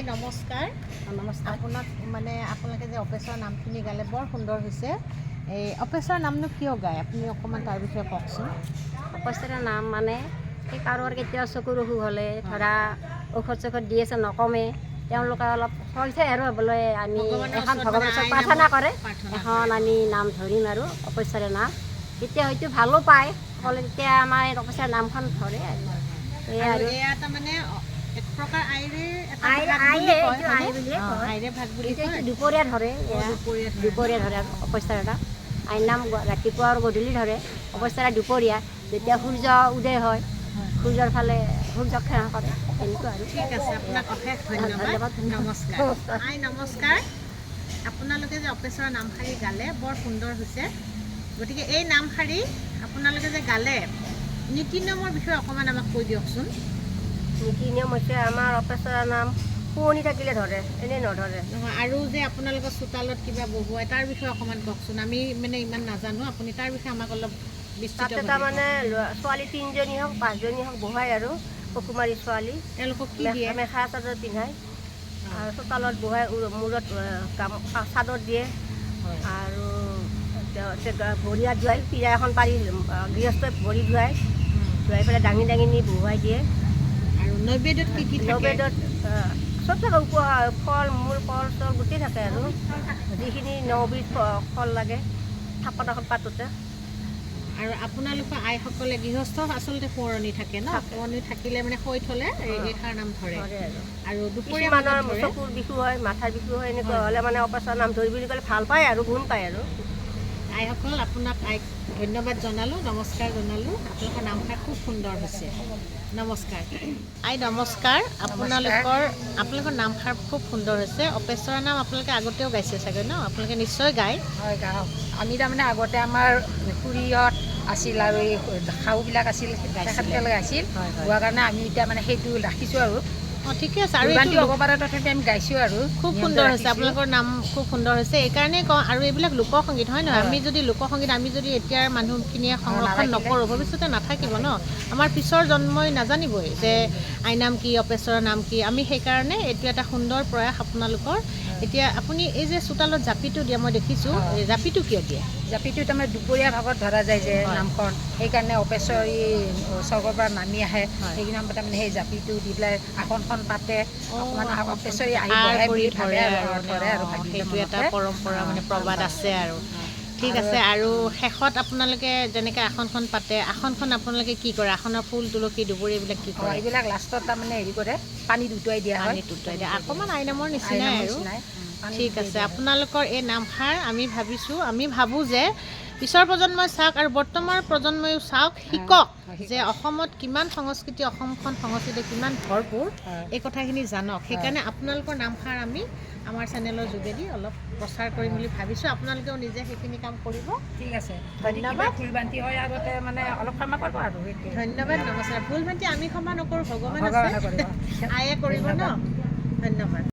নমস্কাৰ। নমস্কাৰ। আপোনাক মানে আপোনালোকে যে অপেচৰ নামখিনি গালে, বৰ সুন্দৰ হৈছে। এই অপেচৰ নামনো কিয় গায়, আপুনি অকণমান তাৰ বিষয়ে কওকচোন। অপেশ্বৰৰ নাম মানে সেই কাৰোবাৰ কেতিয়াবা চকুৰ অসুখ হ'লে, ধৰা ঔষধ চৌষধ দি আছে, নকমে, তেওঁলোকে অলপ হৈছে আৰু বোলে আমি ভগৱানৰ এখন ওচৰত ভগৱানৰ মানে ওচৰত আইৰ প্ৰাৰ্থনা নামত কৰে। প্ৰাৰ্থনা এখন আমি নাম ধৰিম আৰু অপেশ্বৰৰ নাম, তেতিয়া হয়তো ভালো পায় সকলোৱে, তেতিয়া আমাৰ এই অপেশ্বৰৰ নামখন ধৰে আৰু সেয়াই। আৰু আৰু এয়া তাৰমানে এক প্ৰকাৰ আইৰে এটা ভাগ বুলি আইৰে কয়, এইটো হয়নে? আই বুলিয়ে কয়। আইৰে ভাগ বুলি এইটো কয়। এইটো দুপৰীয়া ধৰে। এয়া দুপৰীয়া ধৰে। দুপৰীয়া ধৰে আৰু অপেশ্বৰৰ নাম, আইৰ নাম ৰাতিপুৱা আৰু গধূলি ধৰে। অপেশ্বৰা দুপৰীয়া যেতিয়া সূৰ্য উদয় হয়, সূৰ্যৰ ফালে, সূৰ্যক সেৱা কৰে, তেনেকুৱা আৰু। ঠিক আছে, আপোনাক অশেষ ধন্যবাদ। ধন্যবাদ। নমস্কাৰ। নমস্কাৰ। আই নমস্কাৰ। আপোনালোকে যে অপেশ্বৰৰ নামশাৰী গালে, বৰ সুন্দৰ হৈছে। গতিকে এই নামশাৰী আপোনালোকে যে গালে, নীতি নিয়মৰ বিষয়ে অকণমান আমাক কৈ দিয়কচোন। নীতি নিয়ম হৈছে আমাৰ অপেশ্বৰা নাম শুৱনি থাকিলে ধৰে, এনেই নধৰে। নহয়, আৰু যে আপোনালোকৰ চোতালত কিবা বহুৱাই, তাৰ বিষয়ে অকণমান কওকচোন। আমি মানে ইমান নাজানো, আপুনি তাৰ বিষয়ে আমাক অলপ তাতে বিস্তৃতভাৱে তাৰমানে ছোৱালী তিনিজনী হওক, পাঁচজনী হওক, বহাই আৰু সুকুমাৰী ছোৱালী। তেওঁলোকক কি দিয়ে? মেখেলা চাদৰ পিন্ধাই আৰু চোতালত বহাই মূৰত চাদৰ দিয়ে। আৰু ভৰি হাত ধুৱাই, পীৰা এখন পাৰি গৃহস্থই ভৰি ধুৱাই, ধুৱাই পেলাই দাঙি দাঙি নি বহুৱাই দিয়ে। আৰু নৈবেদ্যত কি কি থাকে? নৈবেদ্যত চব থাকে, উপহাৰ ফল মূল, কল চল গোটেই থাকে আৰু যিখিনি নবিধ ফল লাগে থাপন এখন পাতোতে। আৰু আপোনালোকৰ আইসকলে, গৃহস্থ আচলতে সোঁৱৰণি থাকে ন? থাকে। সোঁৱৰণি থাকিলে মানে সৈ থলে এইষাৰ নাম ধৰে। ধৰে আৰু। আৰু দুপৰীয়া কিছুমানৰ মানত ধৰে। চকুৰ বিষো হয়, মাথাৰ বিষো হয়, এনেকুৱা হ'লে মানে অপেচৰ নাম ধৰি বুলি ক'লে ভাল পায় আৰু গুণ পায় আৰু। আইসকল, আপোনাক আইক ধন্যবাদ জনালোঁ, নমস্কাৰ জনালোঁ। আপোনালোকৰ নামষাৰ খুব সুন্দৰ হৈছে। নমস্কাৰ আই। নমস্কাৰ। আপোনালোকৰ নামষাৰ খুব সুন্দৰ হৈছে। অপেশ্বৰৰ নাম আপোনালোকে আগতেও গাইছে চাগৈ ন? আপোনালোকে নিশ্চয় গায়। হয়, গাওঁ। আমি তাৰমানে আগতে আমাৰ খুৰীহঁত আছিল আৰু এই খাৰুবিলাক আছিল, তেখেতসকলে গাইছিল। হয় হয় গোৱাৰ কাৰণে আমি এতিয়া মানে সেইটো ৰাখিছোঁ আৰু। অঁ, ঠিকে আছে। আৰু ভুলভ্ৰান্তি এইটো হ'ব পাৰে, তথাপি আমি গাইছোঁ আৰু খুব নিয়মটো সুন্দৰ হৈছে। ৰাখিছোঁ। আপোনালোকৰ নাম খুব সুন্দৰ হৈছে, এইকাৰণেই কওঁ। আৰু এইবিলাক লোকসংগীত হয় নহয়? হয়। আমি যদি লোকসংগীত, আমি যদি এতিয়াৰ মানুহখিনিয়ে সংৰক্ষণ নাৰাখিলে। নকৰোঁ, ভৱিষ্যতে নাথাকিব ন? আমাৰ পিছৰ জন্মই নাজানিবই যে আইনাম কি, অপেশ্বৰৰ নাম কি। আমি সেইকাৰণে এইটো এটা সুন্দৰ প্ৰয়াস আপোনালোকৰ। এতিয়া আপুনি এই যে চোতালত জাপিটো দিয়ে, মই দেখিছোঁ। হয়। এই জাপিটো কিয় দিয়ে? জাপিটো তাৰমানে দুপৰীয়া ভাগত ধৰা যায় যে নামখন, সেইকাৰণে অপেশ্বৰী স্বৰ্গৰ পৰা নামি আহে। সেইদিনা তাৰমানে সেই জাপিটো দি পেলাই আসনখন পাতে অকণমান, অপেশ্বৰী আহি আঁৰ বহে কৰি বুলি ভাবে ধৰে আৰু আৰু ধৰে আৰু ভাবি সেইটো এটা মনতে। পৰম্পৰা মানে প্ৰবাদ আছে আৰু। ঠিক আছে। আৰু শেষত আপোনালোকে যেনেকৈ আসনখন পাতে, আসনখন আপোনালোকে কি কৰে? আসনৰ ফুল, তুলসী, দুবৰি এইবিলাক কি কৰে? এইবিলাক লাষ্টত তাৰমানে হেৰি কৰে, পানীত উটুৱাই দিয়া হয়। পানীত উটুৱাই দিয়ে, অকণমান আইনামৰ নিচিনাই আইনামৰ আৰু। নিচিনাই। পানীত ঠিক উটুৱাই আছে। দিয়া হয়। আপোনালোকৰ এই নামষাৰ আমি ভাবিছোঁ, আমি ভাবোঁ যে পিছৰ প্ৰজন্মই চাওক আৰু বৰ্তমানৰ প্ৰজন্ময়ো চাওক, শিকক যে অসমত কিমান সংস্কৃতি, অসমখন সংস্কৃতি কিমান ভৰপূৰ, এই কথাখিনি জানক। সেইকাৰণে আপোনালোকৰ নামষাৰ আমি আমাৰ চেনেলৰ যোগেদি অলপ প্ৰচাৰ কৰিম বুলি ভাবিছোঁ। আপোনালোকেও নিজে সেইখিনি কাম কৰিব। ঠিক আছে। ধন্যবাদ। যদি কিবা ভুল ভ্ৰান্তি হয় আগতে মানে অলপ ক্ষমা কৰিব আৰু সেইটোৱে। ধন্যবাদ, নমস্কাৰ। ভুল ভ্ৰান্তি আমি ক্ষমা নকৰোঁ, ভগৱান ভগৱানে আছে, কৰিব। আয়ে কৰিব ন। ধন্যবাদ।